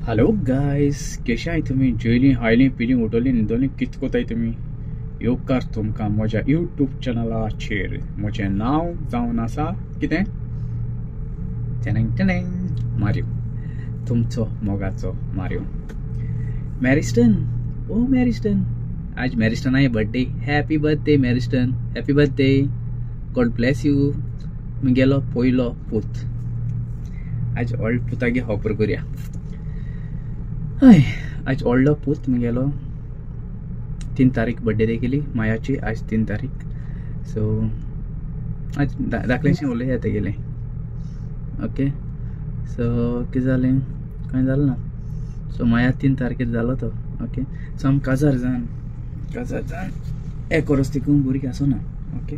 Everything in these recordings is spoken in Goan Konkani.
हॅलो गायस, केशे आहाय तुमी? जेयली हायली पिली उठली न्हिदोली कित कोताय तुमी? येवकार तुमकां म्हज्या यूट्यूब चॅनलाचेर। म्हजें नांव जावन आसा कितें चॅनंग चॅनंग मारियो, तुमचो मोगाचो मारियो। मॅरिस्टन, ओ मॅरिस्टन, आज मॅरिस्टनाय birthday. Happy birthday Mariston, happy birthday, God bless you. म्हगेलो पयलो पूत, आज व्हड पुतागे खबर करया। हय, आज व्हडलो पूत म्हगेलो 3 तारीख बड्डे केली मायाची, आज 3 तारीख। सो आज धाकलेशें उलया तेगेलें। ओके, सो कितें जालें कांय जालें ना। सो माया 3 तारखेर जालो तो। ओके, सो आमी काजार जावन एक वरस तिकून भुरगीं आसना। ओके,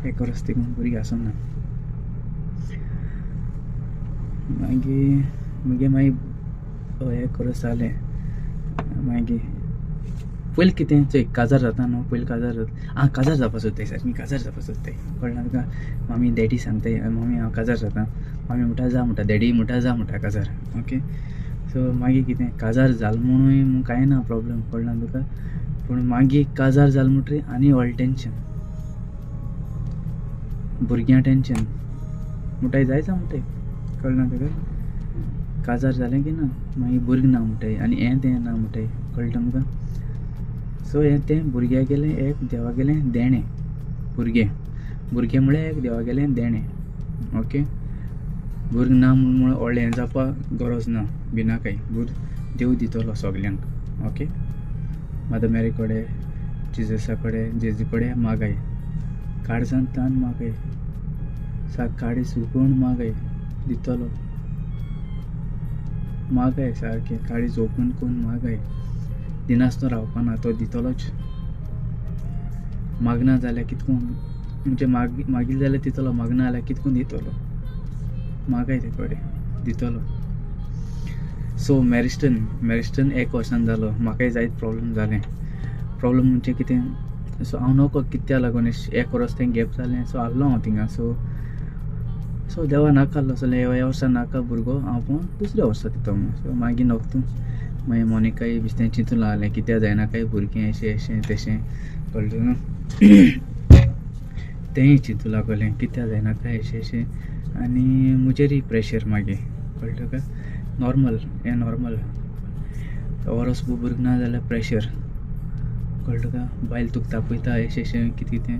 एक वरस तिकून भुरगीं आसना। मागीर मुगे मागीर एक वरस जालें। मागीर पयलीं कितें चोय काजार जाता न्हू, पयलीं काजार जाता, आं काजार जावपा सोदताय सारकी, काजार जावपा सोदताय, कळना तुका? मामी डॅडी सांगताय, मम्मी हांव काजार जाता, मामी म्हणटा जा म्हणटा, डॅडी म्हणटा जा म्हणटा काजार। ओके, सो मागीर कितें काजार जाल म्हणून कांय ना प्रॉब्लम, कळना तुका? पूण मागीर काजार जाल म्हणटरी आनी व्हडलें टेंशन, भुरग्यां टेंशन म्हणटाय जायचा म्हणटाय, कळना तुका? काजार जालें की ना मागीर भुरगीं ना म्हणटाय आनी हें तें ना म्हणटाय, कळटा तुमकां? सो हें तें भुरग्या गेलें एक देवा गेलें देणें, भुरगें भुरगें म्हळ्यार एक देवा गेलें देणें। ओके, भुरगें ना म्हूण व्हडलें हें जावपाक गरज ना, भिना काय, देव दितलो सगल्यांक। ओके, मदर मेरी कडेन, जिजसा कडेन, जेजू कडेन मागाय, काळजान तान मागाय, काळीज सुकून मागाय, दितलो मागाय, सारकें काळीज ओपन करून मागाय, दिनासतना रावपाना, तो दितलोच। मागना जाल्यार कितकून म्हणजे मागील जाल्यार दितलो, मागना जाल्यार कितकून दितलो, मागाय ते कडेन दितलो। सो मॅरिस्टन, मॅरिस्टन 1 वर्सान जालो, म्हाकाय जायत प्रॉब्लम जालें। प्रॉब्लम म्हणजे कितें, सो हांव नको कित्या लागून 1 वर्स तें गॅप जालें। सो आहलो हांव थिंगा, सो सो देवा नाका आहलो, सो ह्या वर्सा नाका भुरगो, हांव पूण दुसऱ्या वर्सा दितो म्हूण। सो मागीर नको मागीर मोनिकाय बी तें चिंतूं लागलें कित्याक जायना काय भुरगीं अशें अशें तशें, कळ्ळें न्हू? तेंय चिंतूं लागलें कित्याक जायना काय अशें अशें, आनी म्हजेरय प्रेशर मागीर, कळ्ळें तुका? नॉर्मल हें नॉर्मल, वरस भुरगीं ना जाल्यार प्रेशर, कळ्ळें तुका? बायल तुका तापयता अशें अशें कितें कितें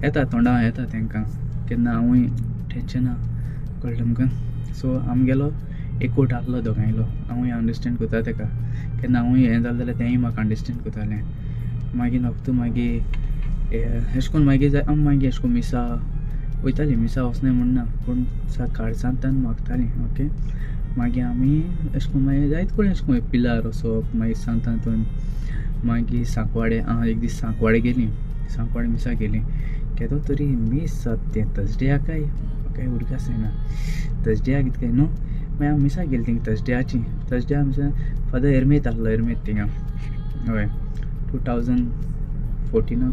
येता, तोंडा येता तेंकां, केन्ना हांवूय टेंशना, कळ्ळें तुमकां? सो आमगेलो एकवट आहलो दोगांयलो, हांवूय अंडरस्टँड करता तेका, केन्ना हांवूय हें जालें जाल्यार तेंय म्हाका अंडरस्टँड करतालें। मागीर नकतो मागीर अशें करून मागीर आमी मागीर अशें करून मिसा वयतालीं, मिसा वचनाय म्हूण ना, पूण काळजांतल्यान मागतालीं। ओके, मागीर आमी अशें करून मागीर जायत कडेन अशें करून पिलार वचप, मागीर सांतांतून, मागीर सांकवाडे, आं एक दीस सांकवाडे गेलीं, सांकवाडे मिसा गेलीं, केदो तरी मीस जाता तें थर्सडेया काय काय उडकास जायना, थर्सडेया कितें काय न्हू, मागीर आमी मिसा गेली थिंगा थर्सडेयाची, थर्सडेया मिसा फादर एर्मेत आहलो, एर्मेत थिंगा, हय 2014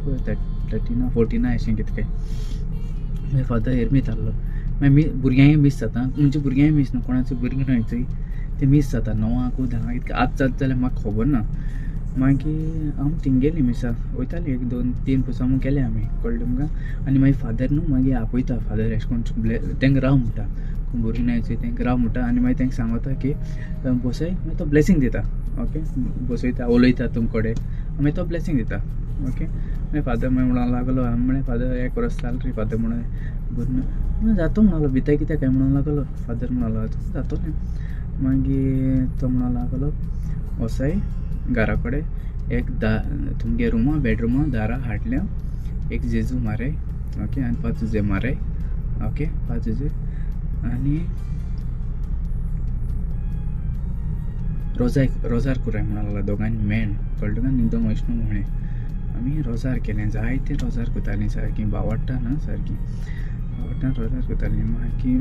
13 14 अशें कितें काय, मागीर फादर एर्मेत आहलो। मागीर भुरग्यांय मीस जाता, म्हणजे भुरग्यांय मीस न्हू, कोणाचो भुरगीं न्हय थंय तें मीस जाता 9 10 कितकें आज जाता जाल्यार म्हाका खबर ना। मागीर आमी थिंग गेलीं मिसा वयतालीं, 1 2 3 पुरसां केलें आमी, कळ्ळें तुमकां? आनी मागीर फादर न्हू मागीर आपयता, फादर अशें करून तेंकां राव म्हणटा, भुरगीं न्हय चोय तेंकां राव म्हणटा, आनी मागीर तेंकां सांगता की बसय, मागीर तो ब्लेसींग दिता। ओके, बसयता, उलयता तुम कडेन, मागीर तो ब्लेसींग दिता। ओके, मागीर फादर मागीर म्हणूंक लागलो, हांवें म्हणलें फादर 1 वर्स जालें रे फादर, म्हणून भुरगीं जातो म्हणलो, भितर कित्याक काय म्हणूंक लागलो फादर, म्हणलो जातोलें। मागीर तो म्हणूंक लागलो वसय घरा कडेन एक तुमगे रुमा बेडरुमा दारा हाडल्या एक जेजू मारे, ओके, आनी 5 जुजे मारे, ओके 5 जुजे, आनी रोजार रोजार कुराय म्हणूंक लागलो दोगांनी मेण, कळ्ळें तुका? न्हिदोंक वैष्णव म्हणें आमी रोजार केलें, जायतें रोजार करतालीं सारकीं, बावडटा ना सारकीं बावडटा रोजार करतालीं। मागीर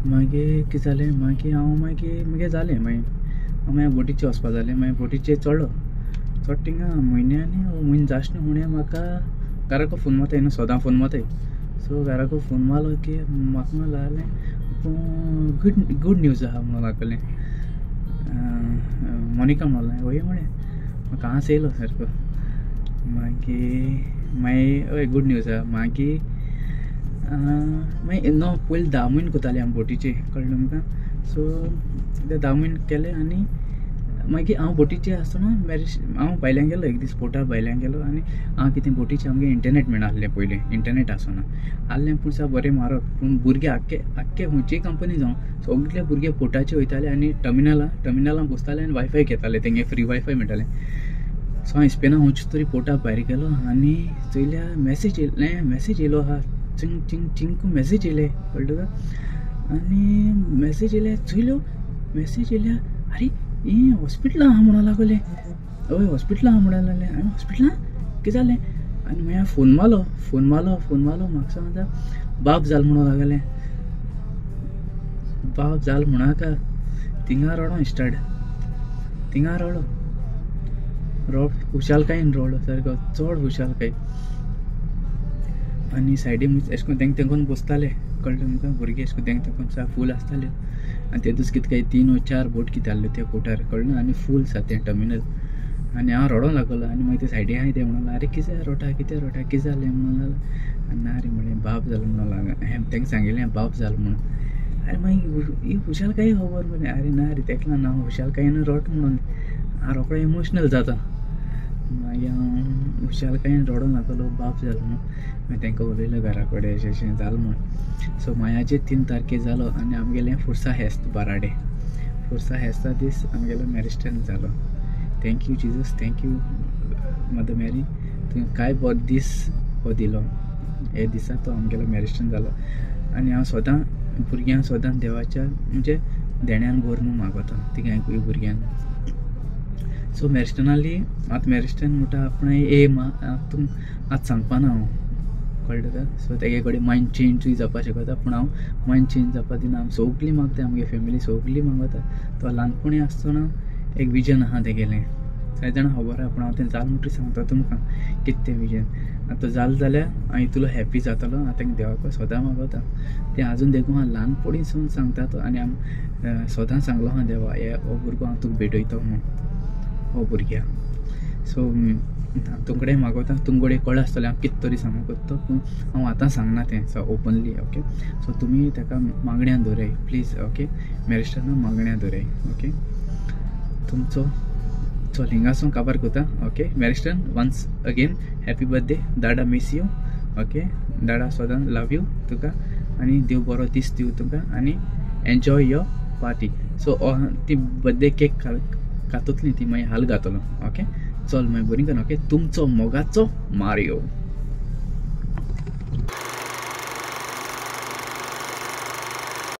मागीर कितें जालें, मागीर हांव मागीर मुगे जालें, मागीर हांव मागीर बोटीचेर वचपा जालें, मागीर बोटीचेर चडलो, चडटा थिंगा म्हयन्यानी म्हयनो जाशना फुडें म्हाका घराको फोन मारताय न्हू, सदां फोन मारताय। सो घराको फोन मारलो की म्हाका म्हणूंक लागलें गुड न्यूज आहा म्हणूंक लागलें। मोनिका म्हणलें वय म्हळें म्हाका हांस येयलो सारको. मागीर मागीर हय गूड न्यूज आहा. मागीर मागीर नो पयलीं 10 म्हयने कोताले आमी बोटीचे कळ्ळें तुमकां. सो ते 10 म्हयने केले आनी मागीर हांव बोटीचे आसतना मॅरेज हांव भायल्यान गेलो एक दीस पोर्टार भायल्यान गेलो आनी हांव कितें बोटीचे आमगे इंटरनेट मेळना आसलें पयलीं इंटरनेट आसना आहलें पूण सा बरें म्हारग पूण भुरगे आख्खे आख्खे खंयचीय कंपनी जावं सगळे भुरगे पोर्टाचे वयताले आनी टर्मिनलां बसताले आनी वायफाय घेताले तेंगे फ्री वायफाय मेळटालें. सो हांव इस्पेना खंयचे तरी पोर्टा भायर गेलो आनी चोयल्या मॅसेज येयलें मॅसेज येयलो आहा चिंग चिंग चिंकू मॅसेज येयले कळ्ळें तुका. आनी मॅसेज येयल्या चोयल्यो मॅसेज येयल्या आरे हें हॉस्पिटलां आहा म्हणून लागलें हय हॉस्पिटलां आहा म्हणून लागलें. आनी हॉस्पिटलां कितें जालें आनी मागीर फोन मारलो फोन मारलो फोन मारलो म्हाका सांगता बाब जाल म्हणून लागलें बाब जाल म्हणाका थिंगा रडो स्टार्ट थिंगा रडो रोड खुशालकायेन रडलो सारको चड खुशालकाय. आनी सायडीन अशें करून तेंक तेंकोन बसताले कळ्ळें तुमकां भुरगीं अशें करून तेंक तेंकोन सा फूल आसताले आनी ते दीस कितें काय 3 or 4 बोट कितें आहल्यो त्या पोर्टार कळ्ळें आनी फूल आसा तें टर्मिनल. आनी हांव रडोंक लागलो आनी मागीर ते सायडीन आहाय ते म्हणून आरे कितें रडटा कितें रडटा कितें जालें म्हणून लागलो. आनी ना रे म्हणलें बाब जालो म्हणून लागलो तेंका सांगिल्लें बाब जालो म्हणून. आरे मागीर ही खुशालकाय खबर मरे अरे ना रे तेका लागून हांव खुशालकायेन रडटा म्हणून हांव रोकडो इमोशनल जाता. मागीर हांव खुशालकायेन रडोंक लागलो बाब जालो म्हणून. मागीर तेंकां उलयलो घरा कडेन अशें अशें जालें म्हणून. सो मायाचे 3 तारखेर जालो आनी आमगेलें फुर्सा हेस्त बाराडे फुर्सा हेस्ता दीस आमगेलो मॅरेज टायम जालो. Thank you Jesus, thank you mother Mary, तुवें कांय बरो दीस हो दिलो हे दिसा तो आमगेलो मॅरेज टायम जालो. आनी हांव सदां भुरग्यांक सदां देवाच्या म्हणजे देण्यान भर म्हणून मागोता तिगांकूय भुरग्यांक. सो मॅरेज आतां मॅरेज टायम म्हणटा आपणें एम आतां आतां सांगपाना हांव कळ्ळें तुका. सो तेगे कडेन मायंड चेंजूय जावपाक शकता पूण हांव मायंड चेंज जावपाक दिना. हांव सगलीं मागता आमगे फॅमिली सगलीं मागता. तो ल्हानपणी आसतना एक विजन आहा तेगेलें कांय जाणां खबर आहा पूण हांव तें जालें म्हणटकीर सांगता तुमकां कितें तें विजन. आतां जालें जाल्यार हांव इतलो हॅप्पी जातलो. आतां तांकां देवाक सदां मागता तें आजून देखून हांव ल्हानपणीसून सांगता तो आनी हांव सदां सांगलो आहा देवा हे हो भुरगो हांव तुका भेटयतो म्हणून हो भुरग्या. सो तुमकडे मागवता तुमकडे कळ्ळें आसतलें हांव कितें तरी सांगूंक कोत्ता पूण हांव आतां सांगना तें सो ओपनली ओके. सो तुमी ताका मागण्या दवराय प्लीज ओके मॅरेज टायमार मागण्या दवराय ओके. तुमचो चल हिंगासून काबार कोता okay. Marriage time once again happy birthday Dada, miss you okay. Dada सदां लव you तुका आनी देव बरो दीस दिवं तुका आनी एन्जॉय your party. सो ती बर्थडे केक खातोतली ती मागीर हाल घातलो ओके. चल मागीर बरी कर ओके. तुमचो मोगाचो मारियो.